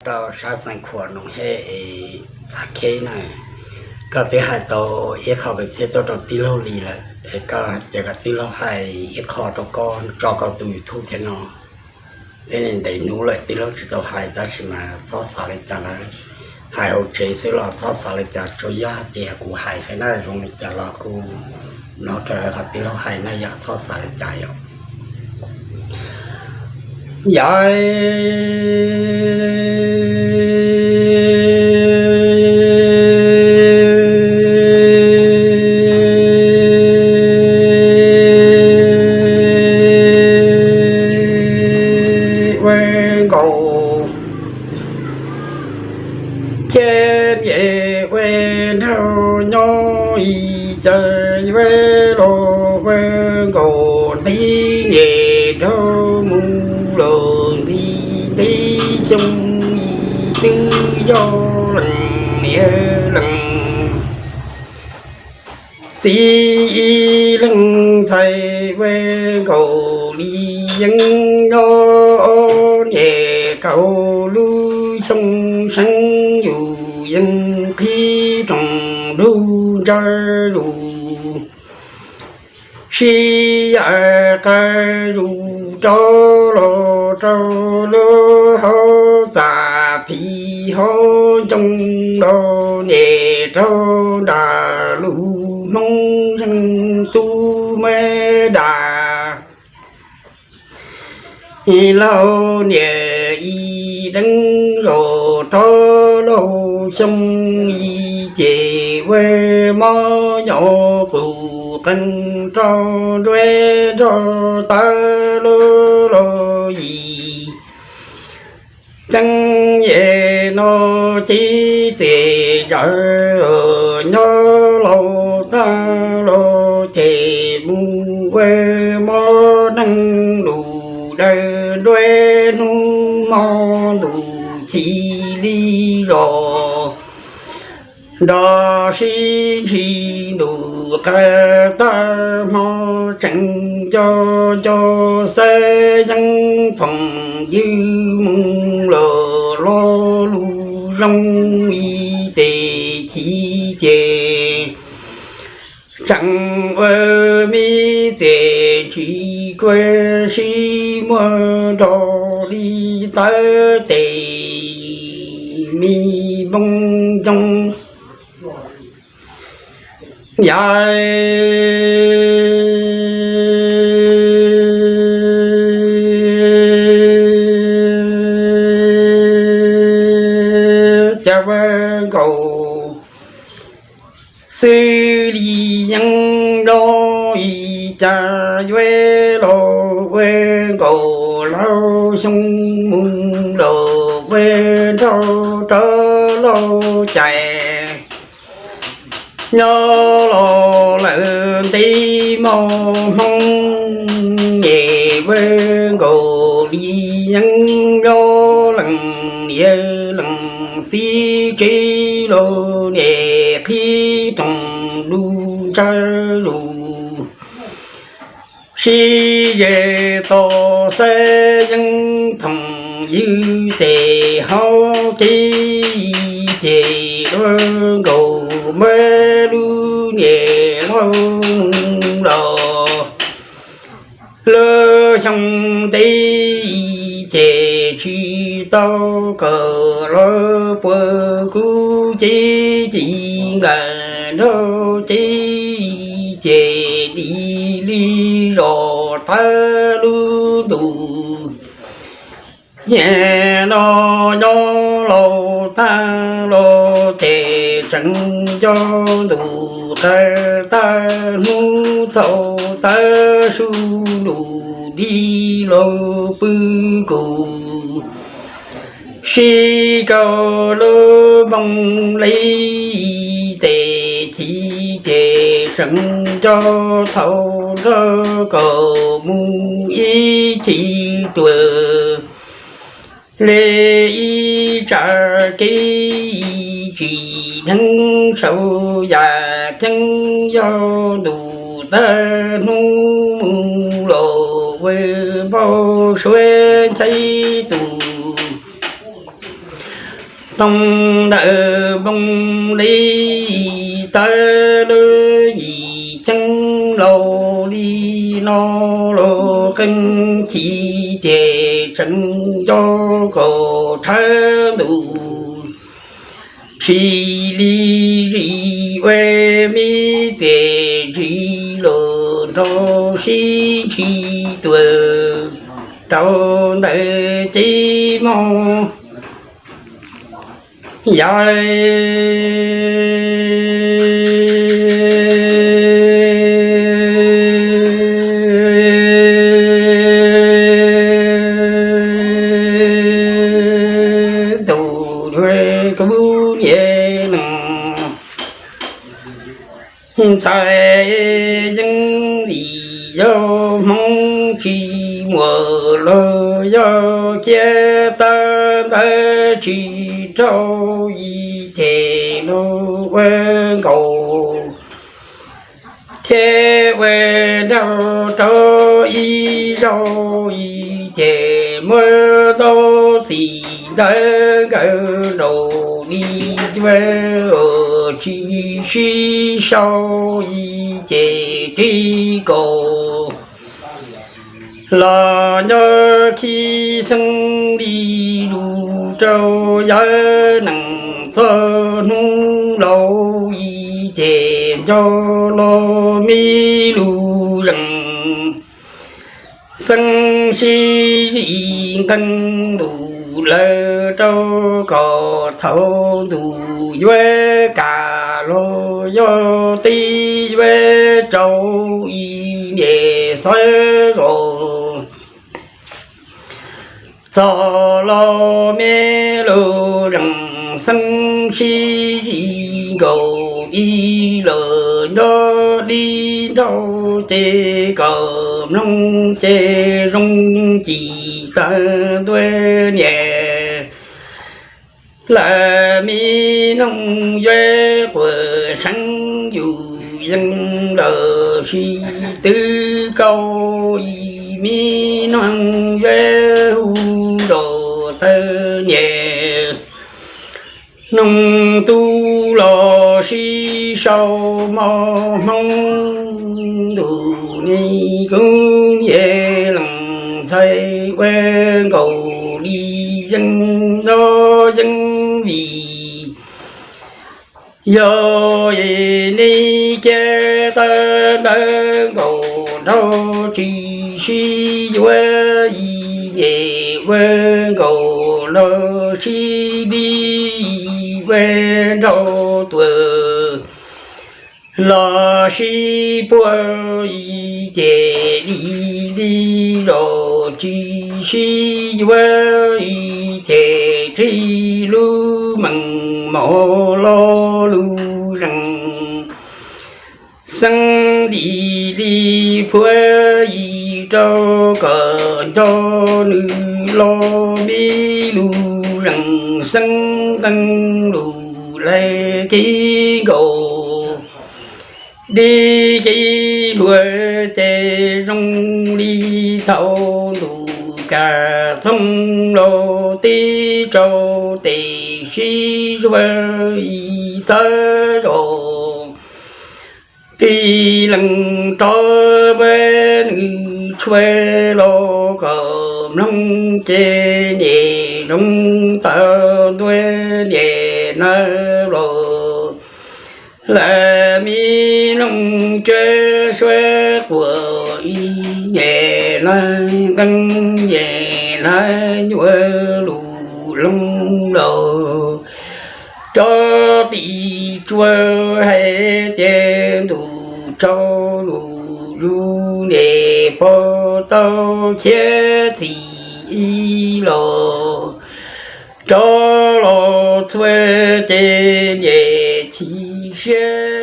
Rau sab xeev Khuam Noom Hej es Paj Kheb na, koj twb hais tau ib qho kwv txhiaj tuaj rau tij laug Lis lawm es koj hais tias kom tij laug hais ib qho rau koj tso koj tus YouTube thiab no. Twb ntev hnub lawm tij laug tsis tau hais tab sis mas txhob xav li cas lawm, hais hauv tsev xwb los txhob xav li cas, tsuas yog hais tias kuv hais xwb na, zoo li cas los kuj mloog raws li qhov tij laug hais na yom, txhob xav li cas yom. Yog ua nkaus, ces niam ua nraug nyob ib ce, yuav los ua nkaus nti niam nraug mus los nti nti xyoo ib twb yog leej niam leej txiv ib leeg ntxhais ua nkaus li yeej nyob niam kaum lub xyoo seeb yus yeej qhib rooj ntuj ntsawg lus sib yaim qawm zus rov los rau lub hauv txaj phim hauv ncoo los niam raug nram lus Hmoob zeeg tub muab dag. Laug niam ib deev zos rov laug xyoo ib ces ua mob nyob qus qees rau nruab nrog tawb lub los yim ceeb yem no cib txias ntsawv nyob laus tag los ces mus ua mob neeg lus dawb nruab hnub hmo ntuj chim li zos nrov sib ntshis ntuj qab tag hmo tseem nco nco xav yeeb phoom ywg mus los lo lus zoo ib tes chiv ces tseem ua me txias ntshis kuj sib muag nrog li tawb tes me npoo ntoo yam cas ua nkaus xws li yeeb nyob ib cas yuav los ua nkaus laug xyoo mus los ua nraug rov laug cais nyob los lawm ntev mog Hmoob es ua nkaus li yeeb nyob leej niam leej txiv tsev los niam qhib rooj ntuj ntsawg lus sib ze tos xav yeeb phoom ywg tes hauv kev ces ua nkaus muab lub niam laug mus los lub xyoo ntev ces tsis tau kawm los puag kuv cev ci nqaim nraug cev ces dim li zos tawb lub ntuj. Ces no nyob laus tag los ces tseem nco ntuj qab tag hnub thaum tawb su lus di los pw kuv sib kaus lub npoo li tes chiv ces tseem nco thaum nrog kaus mus ib chim tuag li ib tsam kev tsis dheev saum yam ceeb yog ntuj tag hnub mus los ua npau suav ntshaib tus Toog ntawm npoo li tawv lub yim ceeb laus li no los qee chim ces tseem nco kom tshawb ntuj tsis li zim ua me txiaj ntsim los nrog sib ntsis tuag rau ntawm cev mog. Yog tus kuv niam neeg ntxhais yeej vim yog Hmoob tsis muaj los yog kiag tawv ntawv tsis raug ib ce los ua nkaus thiab ua nraug rau ib zaug ib ce muab tau xim ntawv nkawd nraum li cuab tsis sib sau ib ce ris kaus los nyob khib xeeb li lus rau yawg neeg txog hnub laus ib ce nco los me lus zeem xeeb sib zim nqee lus lawm rau kom thaum ntuj yuav kam los yog tib yuav rau ib niam xav zos txog los me lus zeem xeeb sib zim nkaus ib los nyob li nraug ces kom mloog ces zoo cim tawv ntua niam lawm me noog yuav quas seev yus yees lawm sis twb kaus ib me noog yuav hu nraug tawv niam noog tub los sib sau mos Hmoob ntuj ni kuv niam leej ntxhais ua nkaus li yeej nyob yeej vim yog nej kiag tawv ntawv nkaus nraug tsis sib yuav ib niam ua nkaus los sib li ua nraug tuag los sib puag ib ce li li los tsis sib yuav ib ce tsis lub meej mom lo lus zeem xeeb li li puag ib rau kom nco nws los me lus zeem xeeb nqee lus lawm kev nkaus li kev luag ces zoo li thaum ntuj kam txoog los tib rau tes sib zuag ib xav zos tib leeg rov npaj nws tshuaj los kom mloog ces niam zoo tawv ntua niam nawb los lawm me noog cuab suab quas ib niam lawv nqee niam lawv nyuaj lus loog los rov tim tsuas hais tias ntuj tsaus lus zus niam pog tau khiav txim ib los rov los txhua ces niam chim siab